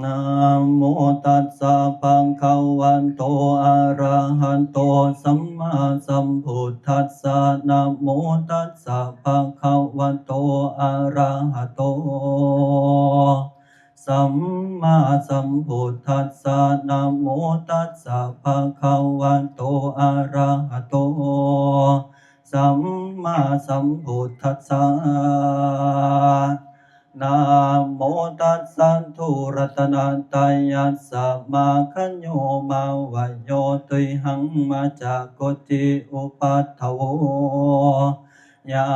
ນະໂມຕັດສະ ພະຄະວະໂຕ ອະຣະຫະໂຕ ສຳມາສຳພຸດທັດສະ ນະໂມຕັດສະ ພະຄະວະໂຕ ອະຣະຫະໂຕ ສຳມາສຳພຸດທັດສະ ນະໂມຕັດສະ ພະຄະວະໂຕ ອະຣະຫະໂຕ ສຳມາສຳພຸດທັດສະ ນະໂມຕັດສະ ທຸລັດຕະນະຕະຍັດສະ ມາຄະໂຍ ມາວະໂຍ ຕຸຍຫັງ ມາຈາໂກ ຈິ ອຸປັດຖະໂວ ຍະ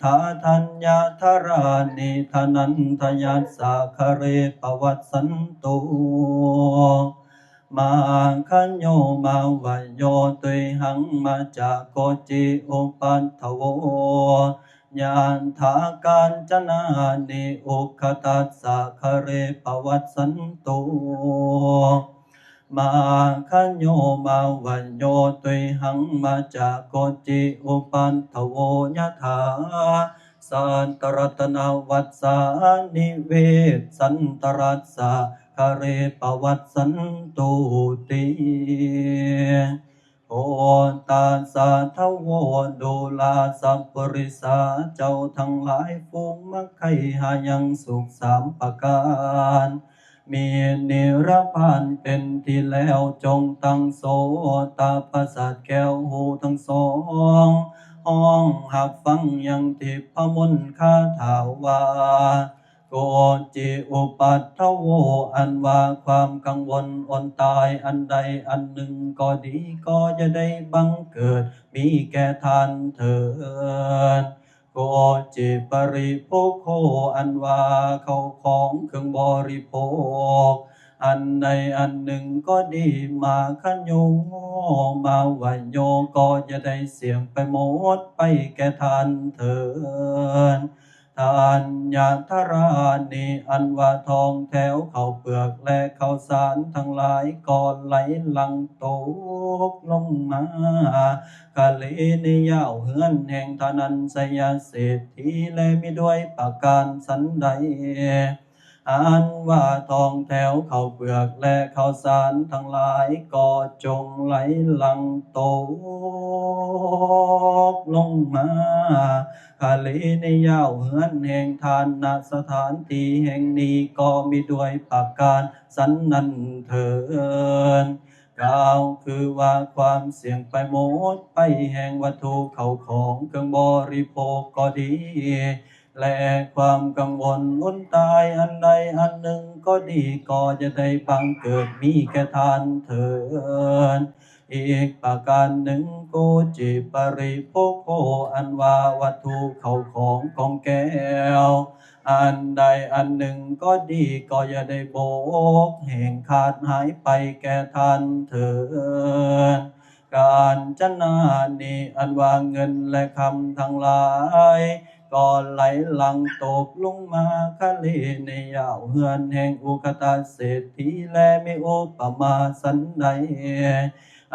ຖາ ທັນຍະທະລານິ ທະນັນທະຍັດສະ ຄະເລ ປະວັດສັນຕຸ ມາຄະໂຍ ມາວະໂຍ ຕຸຍຫັງ ມາຈາໂກ ຈິ ອຸປັດຖະໂວ ຍະຖາ ການຈະນານິ ອຸກຄະຕັດສະ ຄະເລ ປະວັດສັນຕຸ ມາຄະໂຍ ມາວະໂຍ ຕຸຍຫັງ ມາຈາໂກ ຈິ ອຸປັດຖະໂວ ຍະຖາ ສັດຕະລັດຕະນະວັດສາ ນິເວດສັນຕະລັດສະ ຄະເລ ປະວັດສັນຕຸ ຕິ ໂພດຕາສາທະໂວ ດູລາສັບປຸລິສາ ເຈົ້າທັງຫຼາຍ ຝູງມັກໃຄ່ຫາຍັງສຸກສາມປະການ ມີນິລະພານເປັນທີ່ແລ້ວ ຈົ່ງຕັ້ງໂສຕະປະສາດແກ້ວຫູທັງສອງ ຮ້ອງຮັບຟັງຍັງທິບພະມົນຄາຖາວ່າ ໂກຈິອຸປັດຖະໂວ ອັນວ່າຄວາມກັງວົນອົນຕາຍອັນໃດອັນໜຶ່ງກໍດີ ກໍຢ່າໄດ້ບັງເກີດມີແກ່ທ່ານເທີດ ໂກຈິປະລິໂພໂຄ ອັນວ່າເຂົ້າຂອງເຄື່ອງບໍລິໂພກ ອັນໃດອັນໜຶ່ງກໍດີ ມາຄະໂຍ ມາວະໂຍ ກໍຢ່າໄດ້ສ່ຽງໄປໝົດໄປແກ່ທ່ານເທີດ ທັນຍະທະລານິ ອັນວ່າທອງແຖວເຂົ້າເປືອກ ແລະ ເຂົ້າສານທັງຫຼາຍກໍໄຫຼຫຼັ່ງຕົກລົງມາ ຄະເລ ໃນຢາວເຮືອນແຫ່ງທະນັນໄຊຍະເສດຖີ ແລະ ມິດດ້ວຍປະການສັນໃດ ອັນວ່າທອງແຖວເຂົ້າເປືອກ ແລະ ເຂົ້າສານທັງຫຼາຍກໍຈົ່ງໄຫຼຫຼັ່ງຕົກລົງມາ ຄະເລ ໃນຢາວເຮືອນແຫ່ງທ່ານ ນະສະຖານທີ່ແຫ່ງນີ້ກໍມິດດ້ວຍປະການສັນນັ້ນເທີດ ກ່າວຄືວ່າຄວາມສ່ຽງໄປໝົດໄປແຫ່ງວັດຖຸເຂົ້າຂອງເຄື່ອງບໍລິໂພກກໍດີ ແລະ ຄວາມກັງວົນອົນຕາຍອັນໃດອັນໜຶ່ງກໍດີ ກໍຢ່າໄດ້ບັງເກີດມີແກ່ທ່ານເທີດ ອີກປະການໜຶ່ງ ໂກຈິປະລິໂພໂຄ ອັນວ່າວັດຖຸເຂົ້າຂອງກອງແກ້ວ ອັນໃດອັນໜຶ່ງກໍດີ ກໍຢ່າໄດ້ບົກແຫ້ງຂາດຫາຍໄປແກ່ທ່ານເທີດ ການຈະນານິ ອັນວ່າເງິນ ແລະ ຄຳທັງຫຼາຍ ກໍໄຫຼຫຼັ່ງຕົກລົງມາ ຄະເລ ໃນຢາວເຮືອນແຫ່ງອຸກຄະຕະເສດຖີ ແລະ ມີອຸປະມາສັນໃດ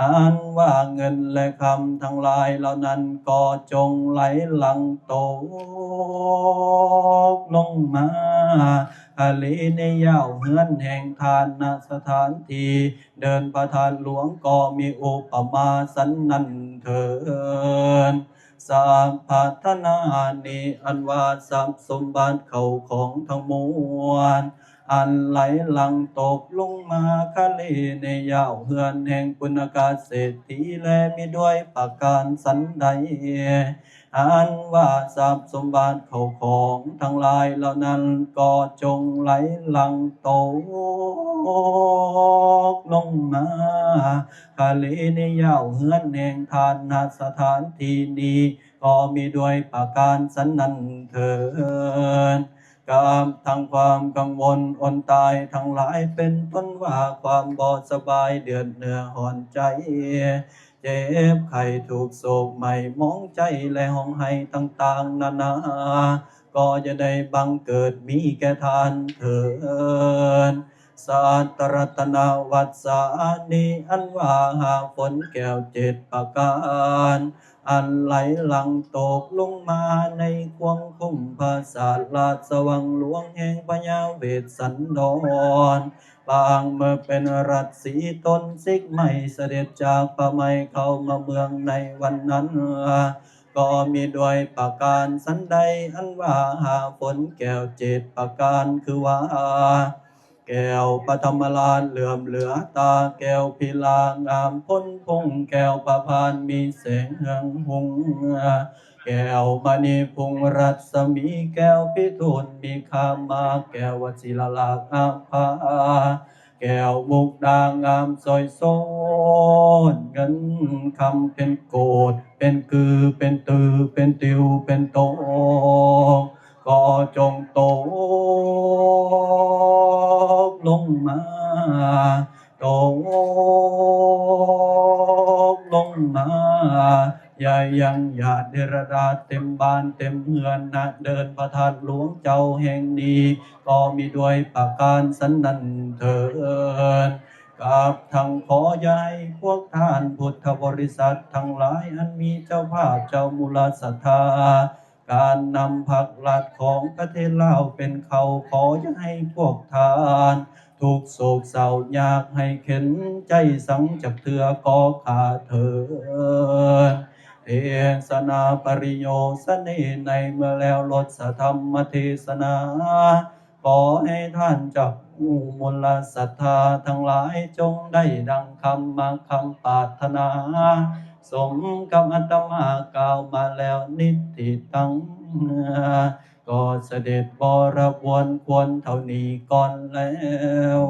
ອັນວ່າເງິນ ແລະ ຄຳທັງຫຼາຍເຫຼົ່ານັ້ນ ກໍຈົ່ງໄຫຼຫຼັ່ງຕົກລົງມາ ຄະເລ ໃນຢາວເຮືອນແຫ່ງທ່ານ ນະສະຖານທີ່ເດີ່ນພະທາດຫຼວງ ກໍມີອຸປະມາສັນນັ້ນເທີດ ສັບພະທະນານິ ອັນວ່າຊັບສົມບັດເຂົ້າຂອງທັງມວນ ອັນໄຫຼຫຼັ່ງຕົກລົງມາ ຄະເລ ໃນຢາວເຮືອນແຫ່ງປຸນນະກະເສດຖີ ແລະ ມິດດ້ວຍປະການສັນໃດ ອັນວ່າຊັບສົມບັດເຂົ້າຂອງທັງຫຼາຍເຫຼົ່ານັ້ນ ກໍຈົ່ງໄຫຼຫຼັ່ງຕົກລົງມາ ຄະເລ ໃນຢາວເຮືອນແຫ່ງທ່ານ ນະສະຖານທີ່ນີ້ ກໍມີດ້ວຍປະການສັນນັ້ນເທີດ ກັບທັງຄວາມກັງວົນອົນຕາຍທັງຫຼາຍ ເປັນຕົ້ນວ່າຄວາມບໍ່ສະບາຍ ເດືອດເນື້ອຮ້ອນໃຈ ເຈັບໄຂ້ທຸກໂສກໄໝ້ໝອງໃຈ ແລະ ຮ້ອງໄຫ້ຕ່າງໆນານາ ກໍຢ່າໄດ້ບັງເກີດມີແກ່ທ່ານເທີດ ສັດຕະລັດຕະນະວັດສານິ ອັນວ່າຫາຝົນແກ້ວເຈັດປະການ ອັນໄຫຼຫຼັ່ງຕົກລົງມາໃນຂວາງຄຸ້ມປາສາດລາຊະວັງຫຼວງແຫ່ງພະຍາເວດສັນດອນ ປາງເມື່ອເປັນລັດສີຕົນສິກໃໝ່ ສະເດັດຈາກປ່າໄມ້ເຂົ້າມາເມືອງໃນວັນນັ້ນ ກໍມີດ້ວຍປະການສັນໃດ ອັນວ່າຫາຝົນແກ້ວເຈັດປະການ ຄືວ່າ ແກ້ວປະຖົມມະລາດເຫຼື້ອມເຫຼືອຕາ ແກ້ວພິລາງາມພົ້ນພົງ ແກ້ວປະພານມີແສງເຮືອງຮຸ່ງ ແກ້ວມະນີພຸງລັດສະໝີ ແກ້ວພິທູນມີຄາມາ ແກ້ວວະຊິລະລາກອາພາ ແກ້ວມຸກດາງາມສອຍໂສນ ເງິນຄຳເປັນໂກດ ເປັນກື ເປັນຕື້ ເປັນຕິວ ເປັນໂຕ ກໍຈົ່ງຕົກລົງມາ ຕົກລົງມາ ຢ່າຍັງຢາດເດລະດາດເຕັມບ້ານເຕັມເຮືອນ ນະເດີ່ນພະທາດຫຼວງເຈົ້າແຫ່ງນີ້ ກໍມີດ້ວຍປະການສັນນັ້ນເທີນ ກັບທັງຂໍຢ່າໃຫ້ພວກທ່ານພຸດທະບໍລິສັດທັງຫຼາຍ ອັນມີເຈົ້າພາບເຈົ້າມູລະສັດທາ ການນຳພັກລັດຂອງປະເທດລາວເປັນເຄົ້າ ຂໍຢ່າໃຫ້ພວກທ່ານທຸກໂສກເສົ້າຍາກໃຫ້ເຂັນໃຈສັງຈັກເທື່ອ ຂໍຂ້າເທີນ ເທສະນາປະລິໂຍຊະເນ ໃນເມື່ອແລ້ວລົດສະທຳມະເທສະນາ ຂໍໃຫ້ທ່ານຈັກຮູ້ມູລະສັດທາທັງຫຼາຍ ຈົ່ງໄດ້ດັ່ງຄຳມາຄຳປາດຖະໜາ ສົມກັບອາດຕະມາກ່າວມາແລ້ວ ນິດຕິຕັງ ກໍສະເດັດບໍລະບວນຄວນເທົ່ານີ້ກ່ອນແລ້ວ.